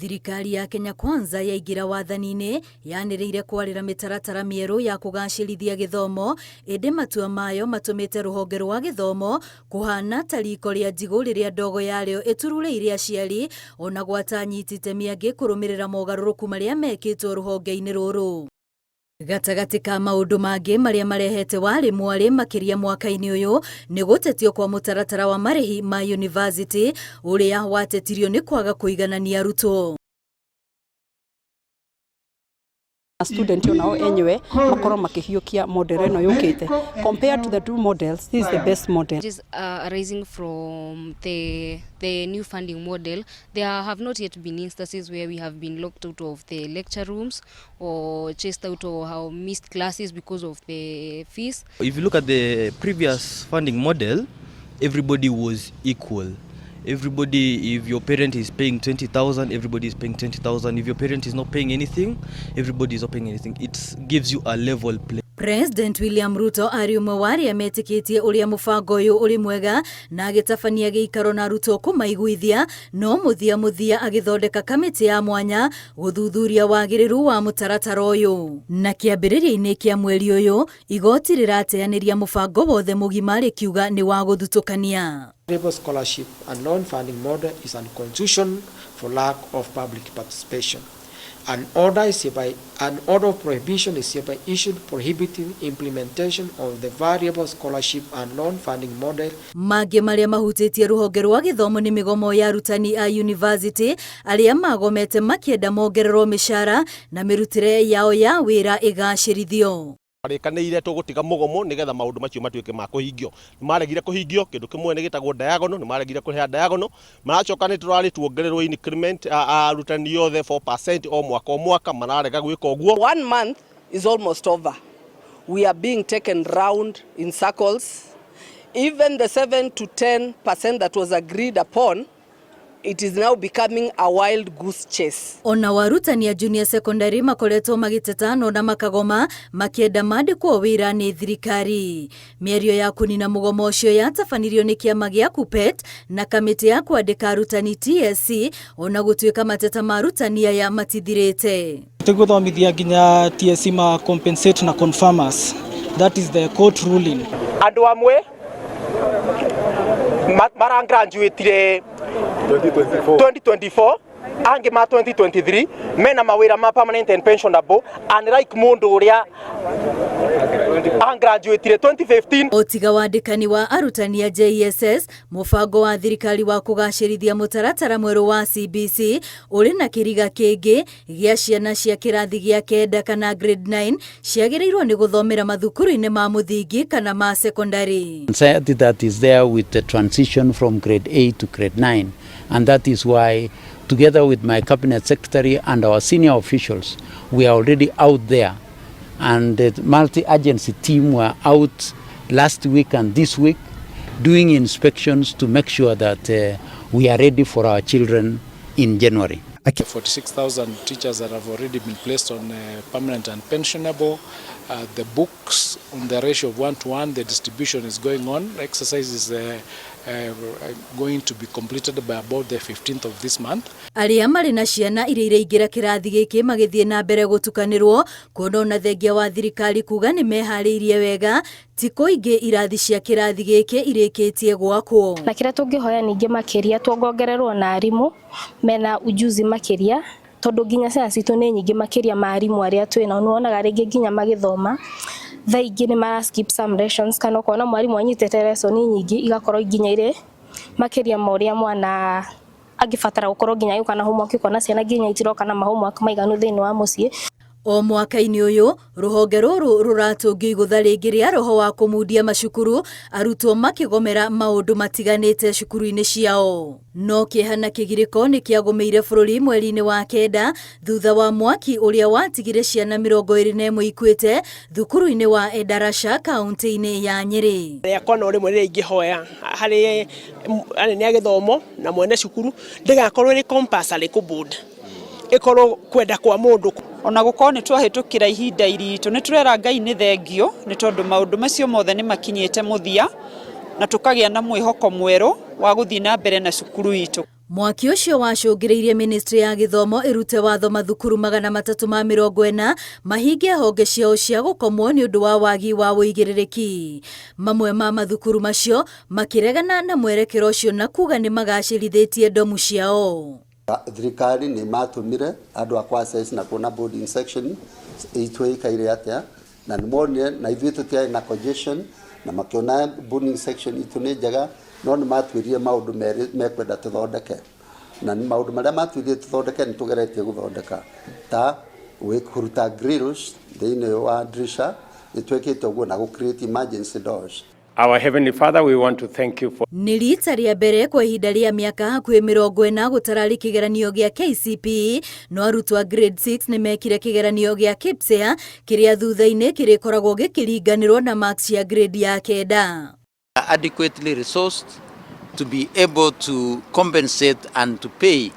Thirikari ya Kenya Kwanza yaingĩra wathani-inĩ yanĩrĩire kwarĩra mĩtaratara mĩerũ ya kũgacĩrithia gĩthomo, ĩndĩ matua mayo matũmĩte rũhonge rwa gĩthomo kũhana ta riko rĩa njigũ rĩrĩa ndogo yarĩo ĩtururĩire aciari ona gwata anyiti itemi angĩ kũrũmĩrĩra mogarũrũku marĩa mekĩtwo rũhonge-inĩ rũrũ. Gatagatĩ ka maũndũ mangĩ marĩa marehete warĩ mwarĩ makĩria mwaka-inĩ ũyũ nĩ gũtetio kwa mũtaratara wa marĩhi ma yunivasĩtĩ ũrĩa watetirio nĩ kwaga kũiganania arutwo. Student onao enyewe makorwo makihiũkia model ĩno yũkĩte. Compared to the two models, this is the best model. Just arising from the new funding model, there have not yet been instances where we have been locked out of the lecture rooms or chased out or have missed classes because of the fees. If you look at the previous funding model, everybody was equal. Everybody, if your parent is paying 20,000, everybody is paying 20,000. If your parent is not paying anything, everybody is not paying anything. It gives you a level play. President William Ruto arĩ ũmwe wa arĩa metĩkĩtie ũrĩa mũbango ũyũ ũrĩ mwega na agĩtabania gĩikaro na arutwo kũmaiguithia, no mũthia mũthia agĩthondeka kamĩtĩ ya mwanya gũthuthuria wagĩrĩru wa mũtaratara ũyũ. Na kĩambĩrĩria-inĩ kĩa mweri ũyũ, igoti rĩrateanĩria mũbango wothe mũgima rĩkiuga nĩ wa gũthutũkania. Variable scholarship and loan funding model is unconstitutional for lack of public participation. An order of prohibition is hereby issued prohibiting implementation of the variable scholarship and loan funding model. Mangĩ marĩa mahutĩtie rũhonge rwa gĩthomo nĩ mĩgomo ya arutani a yunivasĩtĩ arĩa magomete makĩenda mongererwo mĩcara na mĩrutĩre yao ya wĩra ĩgacĩrithio. Marĩkanĩire tũgũtiga mũgomo nĩgetha maũndũ macio matuĩke ma kũhingio. Nĩ maregire kũhingio kĩndũ kĩmwe nĩ gĩtagwo diagonal. Nĩ maregire kũrĩha diagonal. Maracoka nĩ tũrarĩ tuongererwo increment arutani othe 4% o mwaka o mwaka, mararega gwĩka ũguo. One month is almost over. We are being taken round in circles. Even the 7 to 10% that was agreed upon, it is now becoming a wild goose chase. Ona arutani a junior secondary makoretwo magĩteta no na makagoma makĩenda mandĩkwo wĩra nĩ thirikari. Mĩario ya kũnina mũgomo ũcio yatabanirio nĩ kĩama gĩa KUPPET na kamĩtĩ ya kwandĩka arutani TSC, ona gũtuĩka mateta ma arutani aya matithirĩte. Tũgũthomithia nginya TSC ma compensate na confirmers. That is the court ruling. Andũ amwe marangraduatire 2024, angĩ ma 2023, mena mawĩra ma permanent and pensionable, unlike mũndũ ũrĩa angraduatire 2015. O tiga wandĩkani wa arutani a JSS, mũbango wa thirikari wa kũgacĩrithia mũtaratara mwerũ wa CBC ũrĩ na kĩriga kĩngĩ gĩa ciana cia kĩrathi gĩa kenda kana grade 9 ciagĩrĩirwo nĩ gũthomera mathukuru-inĩ ma mũthingi kana ma sekondari. Anxiety that is there with the transition from grade 8 to grade 9, and that is why, together with my cabinet secretary and our senior officials, we are already out there, and the multi-agency team were out last week and this week doing inspections to make sure that we are ready for our children in January. 46,000 teachers that have already been placed on permanent and pensionable. The books on the ratio of one to one, the distribution is going on. Exercise is going to be completed by about the 15th of this month. Arĩa marĩ na ciana iria iraingĩra kĩrathi gĩkĩ magĩthiĩ na mbere gũtukanĩrwo kuona ona thengia wa thirikari kuga nĩ meharĩirie wega, ti kũingĩ irathi cia kĩrathi gĩkĩ irĩkĩtie gwakwo. Na kĩrĩa tũngĩhoya ningĩ makĩria, tuongongererwo na arimũ mena ujuzi makĩria, tondũ nginya ciana citũ nĩ nyingĩ makĩria ma arimũ arĩa twĩnao. Nĩ wonaga rĩngĩ nginya magĩthoma thaa ingĩ nĩ mara skip some lessons, kana ũkona mwarimũ anyitĩte lesson nyingĩ igakorwo nginya irĩ makĩria ma ũrĩa mwana angĩbatara gũkorwo nginya agĩũka na homework. Ũkona ciana nginya itiroka na ma homework maiganu thĩinĩ wa mũciĩ. O mwaka-inĩ ũyũ, rũhonge rũrũ rũratũngio igũtha rĩngĩ rĩa roho wa kũmundia macukuru, arutwo makĩgomera maũndũ matiganĩte cukuru-inĩ ciao. No kĩeha na kĩgirĩko nĩ kĩagũmĩire bũrũri mweri-inĩ wa kenda thutha wa mwaki ũrĩa watigire ciana 21 ikuĩte thukuru-inĩ wa Endarasha, kaunti-inĩ ya Nyĩrĩ. Rĩakwa no rĩmwe rĩrĩa ingĩhoya harĩ anene a gĩthomo na mwene cukuru, ndĩgakorwo ĩrĩ compulsory kũ board, ĩkorwo kwenda kwa mũndũ. Ona gũkorwo nĩ twahĩtũkĩra ihinda iritũ, nĩ tũrera Ngai nĩ thengio nĩ tondũ maũndũ macio mothe nĩ makinyĩte mũthia na tũkagĩa na mwĩhoko mwerũ wa gũthiĩ na mbere na cukuru itũ. Mwaki ũcio wacũngĩrĩirie ministry ya gĩthomo ĩrute watho mathukuru 340 mahinge honge ciao cia gũkomwo nĩ ũndũ wa wagi wa ũigĩrĩrĩki. Mamwe ma mathukuru macio makĩregana na mwerekera ũcio na kuga nĩ magacĩrithĩtie ndomu ciao. Thirikari nĩ matũmire andũ a kwa assess na kuona boarding section itũ ĩikaire atĩa, na nĩ monire na ithuĩ tũtiarĩ na congestion, na makĩona boarding section itũ nĩ njega, no nĩ matwĩrire maũndũ merĩ mekwenda tũthondeke, na nĩ maũndũ marĩa matwĩrire tũthondeke nĩ tũgeretie gũthondeka, ta kũruta grills thĩinĩ wa dirisha, nĩ twĩkĩte ũguo, na gũ create emergency doors. Our Heavenly Father, we want to thank you for Nĩ rita rĩa mbere kwa ihinda rĩa mĩaka hakuhĩ 40 gũtararĩ kĩgeranio gĩa KCPE, no arutwo a grade 6 nĩ mekire kĩgeranio gĩa KPSEA kĩrĩa thutha-inĩ kĩrĩkoragwo gĩkĩringanĩrwo na marks cia grade ya 9. Adequately resourced to be able to compensate and to pay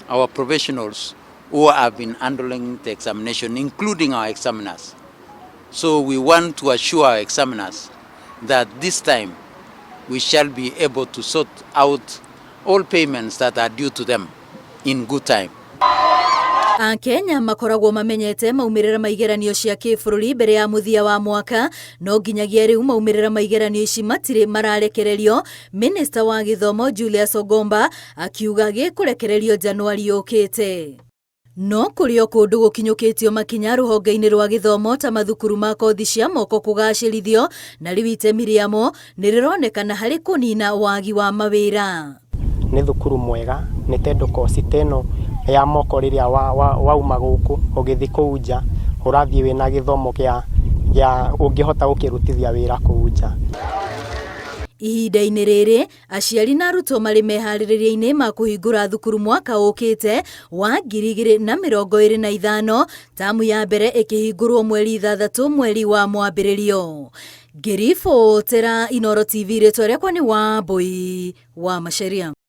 our professionals who have been handling the examination, including our examiners. So we want to assure our examiners that this time we shall be able to sort out all payments that are due to them in good time. Akenya makoragwo mamenyete maumĩrĩra ma igeranio cia kĩbũrũri mbere ya mũthia wa mwaka, no nginyagia rĩu maumĩrĩra ma igeranio ici matirĩ mararekererio. Minista wa gĩthomo Julius Ogomba akiuga gĩkũrekererio Januari yũkĩte. No kũrĩ o kũndũ gũkinyũkĩtio makinya rũhonge-inĩ rwa gĩthomo ta mathukuru ma kothi cia moko kũgacĩrithio, na rĩu itemi rĩamo nĩ rĩronekana harĩ kũnina wagi wa mawĩra. Nĩ thukuru mwega nĩ tondũ koci ta ĩno ya moko rĩrĩa wauma gũkũ ũgĩthiĩ kũu nja ũrathiĩ wĩna gĩthomo gĩa ũngĩhota gũkĩrutithia wĩra kũu nja. Ihinda-inĩ rĩrĩ aciari na arutwo marĩ meharĩrĩria-inĩ ma kũhingũra thukuru mwaka ũkĩte wa 2025, tamu ya mbere ĩkĩhingũrwo mweri 6 mweri wa mwambĩrĩrio. Ngĩribotera Inooro TV, rĩtwa rĩakwa nĩ Wambui wa Macharia.